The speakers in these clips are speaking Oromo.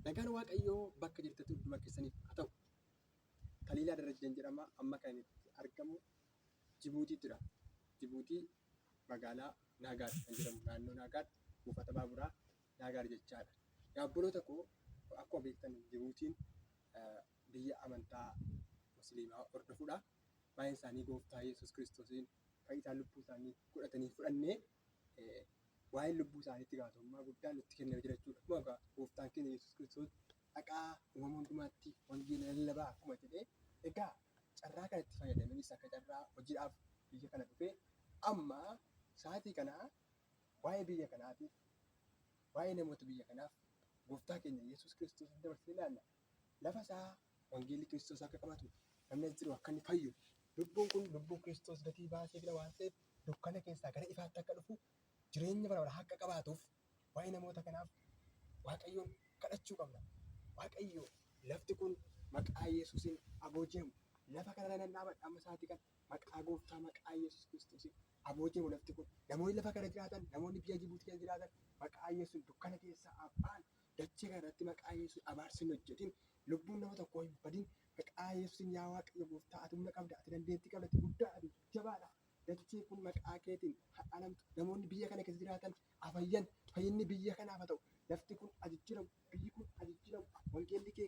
Nagaan Waaqayyoo bakka jirtanitti hunduma keessaniif haa ta'u. Taliilaa Darajjeen jedhama. Amma kan inni itti argamu Jibuutiittidha. Jibuutii magaalaa Naagaar kan jedhamu naannoo Naagaar buufata baaburaa Naagaar jechaadha. Yaa obboloota koo, akkuma beektan Jibuutiin biyya amantaa Musliimaa hordofudha. Baay'een isaanii Gooftaa Yesuus Kiristoosiin fayyisaa lubbuu isaanii godhatanii fudhannee waa'een lubbuu isaaniitti gaafatamummaa guddaan nutti kenname jira jechuudha. Akkuma egaa Gooftaan keenya Yesuus Kiristoos dhaqaa uumama hundumaatti wangeela lallabaa akkuma jedhee, egaa carraa kanatti fayyadameenis akka carraa hojiidhaaf biyya kana dhufee amma sa'aatii kana waa'ee biyya kanaatiif, waa'ee namoota biyya kanaaf Gooftaa keenya Yesuus Kiristoos dabarsee ilaalla. Lafa isaa wangeelli Kiristoos akka qabatu, namni as jiru akka inni fayyu, lubbuun kun lubbuu Kiristoos gatii baasee fida waan ta'eef, dukkana keessaa gara ifaatti akka dhufu, jireenya bara baraa akka qabaatuuf waa'ee namoota kanaaf Waaqayyoon kadhachuu qabna. Waaqayyo, lafti kun maqaa Yesuusiin abooji'amu. Lafa kana nan dhaabadha amma sa'aatii kana maqaa Gooftaa, maqaa Yesuus Kiristoosiin abooji'amu lafti kun. Namoonni lafa kana jiraatan, namoonni biyya Jibuutii keessa jiraatan maqaa Yesuusiin dukkana keessaa abbaan dachee kana irratti maqaa Yesuusiin abaarsi hin hojjetin. Lubbuun nama tokkoo hin badin. Maqaa Yesuusiin, yaa Waaqayyo Gooftaa, ati humna qabda, ati dandeettii qabda, ati guddaa, ati jabaadha. Dachee kun maqaa keetiin haa dhalamtu. Namoonni biyya kana keessa jiraatan haa fayyan. Fayyinni biyya kanaaf haa ta'u. Lafti kun haa jijjiiramu. Biyyi kun haa jijjiiramu. Wangeelli kee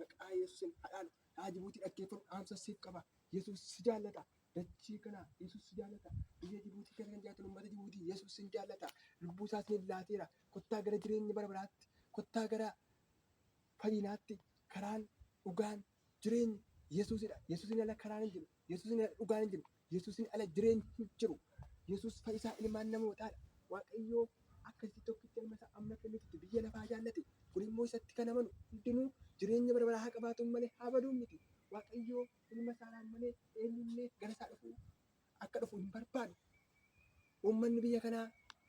maqaa Yesuusiin haa dhaalu. Yaa Jibuutii, dhaggeeffadhu, dhaamsa siif qaba. Yesuus si jaallata. Dachee kana Yesuus si jaallata. Biyya Jibuutii keessa kan jiraatan uummata Jibuutii, Yesuus sin jaallata. Lubbuu isaa isiniif laateera. Kottaa gara jireenya bara baraatti. Kottaa gara fayyinaatti. Karaan, dhugaan, jireenyi Yesuusidha. Yesuusin ala karaan hin jiru. Yesuusin ala dhugaan hin jiru. Yesuusin ala jireenyi hin jiru. Yesuus fayyisaa ilmaan namootaadha. Waaqayyoo akkasitti tokkicha ilma isaa amma kennutti biyya lafaa jaallate. Kun immoo isatti kan amanu hundinuu jireenya bara baraa haa qabaatuun malee haa baduun miti. Waaqayyoo ilma isaadhaan malee eenyullee gara isaa dhufuu akka dhufu hin barbaadu. Uummanni biyya kanaa,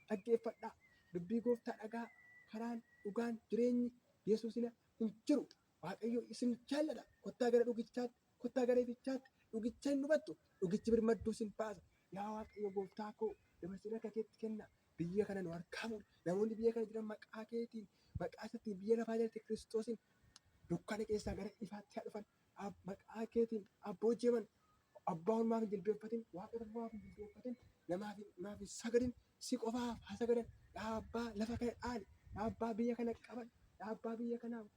dhaggeeffadhaa. Dubbii Gooftaa dhagaa. Karaan, dhugaan, jireenyi Yesuusina hin jiru. Waaqayyo isin jaallata. Kottaa gara dhugichaatti, kottaa gara ifichaatti. Dhugicha hin hubattu. Dhugichi birmadduu isin baasa. Yaa Waaqayyo Gooftaa koo, dabarsee harka keetti kenna. Biyya kana nu harkaa fuudhi. Namoonni biyya kana jiran maqaa keetiin, maqaa isattiin biyya lafaa jalatti Kiristoosiin dukkana keessaa gara ifaatti haa dhufan. Maqaa keetiin abbooji'aman. Abbaa ormaaf hin jilbeenfatin, waaqa ormaaf hin jilbeenfatin, namaaf hin sagadin, si qofaaf haa sagadan. Yaa Abbaa, lafa kana dhaali. Yaa Abbaa, biyya kana qabadhu. Yaa Abbaa, biyya kanaaf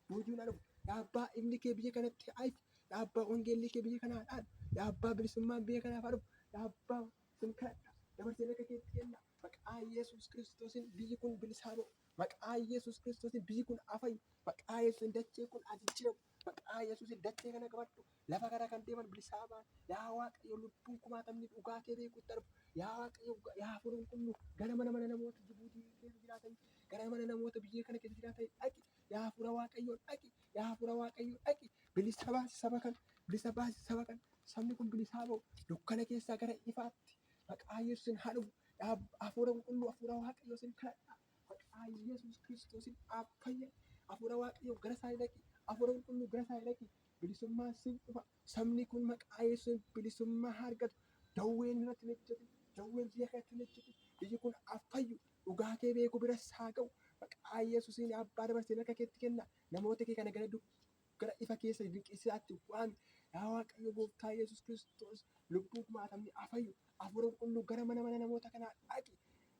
booji'uun haa dhufu. Yaa Abbaa, ifni kee biyya kanatti haa ifu. Yaa Abbaa, wangeelli kee biyya kanaa haa dhaalu. Yaa Abbaa, bilisummaan biyya kanaaf haa dhufu. Yaa Abbaa, sin kadhadha. Dabarsee harka keetti kenna. Maqaa Yesuus Kiristoosiin biyyi kun bilisaa ba'u. Maqaa Yesuus Kiristoosiin biyyi kun haa fayyu. Maqaa Yesuusiin dachee kun haa jijjiiramu. Maqaa Yesuusiin dachee kana qabadhu. Lafa kana kan deeman bilisaa ba'an. Yaa Waaqayyo, lubbuun kumaatamni dhugaa kee beekutti argu. Yaa Waaqayyo, yaa Hafuura Qulqulluu, gara mana mana namoota Jibuutii keessa jiraatan, gara mana namoota biyya kana keessa jiraatan dhaqi. Yaa Hafuura Waaqayyoo, dhaqi. Yaa Hafuura Waaqayyoo, dhaqi. Bilisa baasi saba kana. Bilisa baasi saba kana. Sabni kun bilisaa ba'u. Dukkana keessaa gara ifaatti. Maqaa Yesuusiin haa dhufu. Yaa Hafuura Qulqulluu, Hafuura Waaqayyoo sin kadhadha. Maqaa Yesuus Kiristoosiin haa fayyan. Hafuura Waaqayyoo, gara isaanii dhaqi. Hafuura Qulqulluu, gara isaanii dhaqi. Bilisummaan siif dhufa. Sabni kun maqaa Yesuusiin bilisummaa haa argatu. Dawween irratti hin hojjetin. Dawween biyya kanatti hin hojjetin. Biyyi kun haa fayyu. Dhugaa kee beeku biras haa ga'u. Maqaa Yesuusiin, Abbaa, dabarsee harka keetti kenna. Namoota kee kana gara ifa keessa dinqisiisaatti waami. Yaa Waaqayyo Gooftaa Yesuus Kiristoos, lubbuu kumaatamni haa fayyu. Hafuura Qulqulluu, gara mana mana namoota kanaa dhaqi.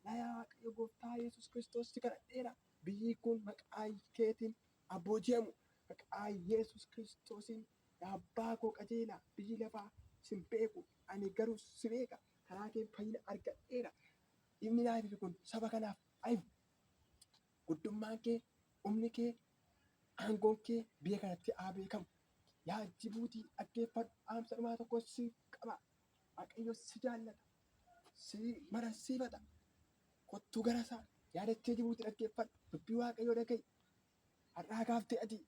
Yaa Waaqayyo Gooftaa Yesuus Kiristoos, si kadhadheera. Biyyi kun maqaa keetiin abbooji'amu. Maqaa Yesuus Kiristoosiin, yaa Abbaa koo qajeelaa, biyyi lafaa sin beeku. Ani garuu si beeka. Karaa kee fayyina argadheera. Ifni naaf ife kun saba kanaaf haa ifu. Guddummaan kee, humni kee, aangoon kee biyya kanatti haa beekamu. Yaa Jibuutii, dhaggeeffadhu, dhaamsa dhumaa tokko siif qaba. Waaqayyo si jaallata. Si mararsiifata. Kottuu gara isaa. Yaadachee Jibuutii, dhaggeeffadhu. Dubbii Waaqayyoo dhaga'i. Har'aa gaaftee ati.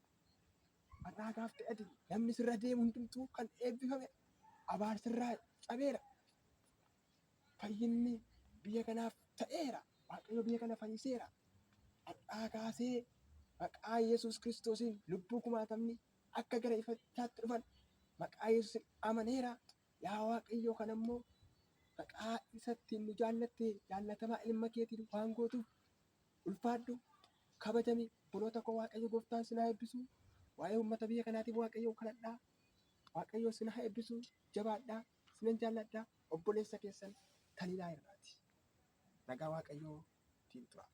Har'aa gaaftee ati. Namni sirra deemu hundumtuu kan eebbifame, abaarsirraa cabeera. Fayyinni biyya kanaaf ta'eera. Waaqayyo biyya kana fayyiseera. Har'aa kaasee maqaa Yesuus Kiristoosiin lubbuu kumaatamni akka gara ifachaatti dhufan maqaa Yesuusiin amaneera. Yaa Waaqayyo, kana immoo maqaa isatti nu jaallatte jaallatamaa ilma keetiin waan gootuuf ulfaadhu, kabajami. Obboloota koo Waaqayyo gooftaan sin haa eebbisu. Waa'ee uummata biyya kanaatiif Waaqayyoon kadhadhaa. Waaqayyo sin haa eebbisu. Jabaadhaa. Sinan jaalladha. Obboleessa keessan Taliilaa irraati. Nagaa Waaqayyootiin tura.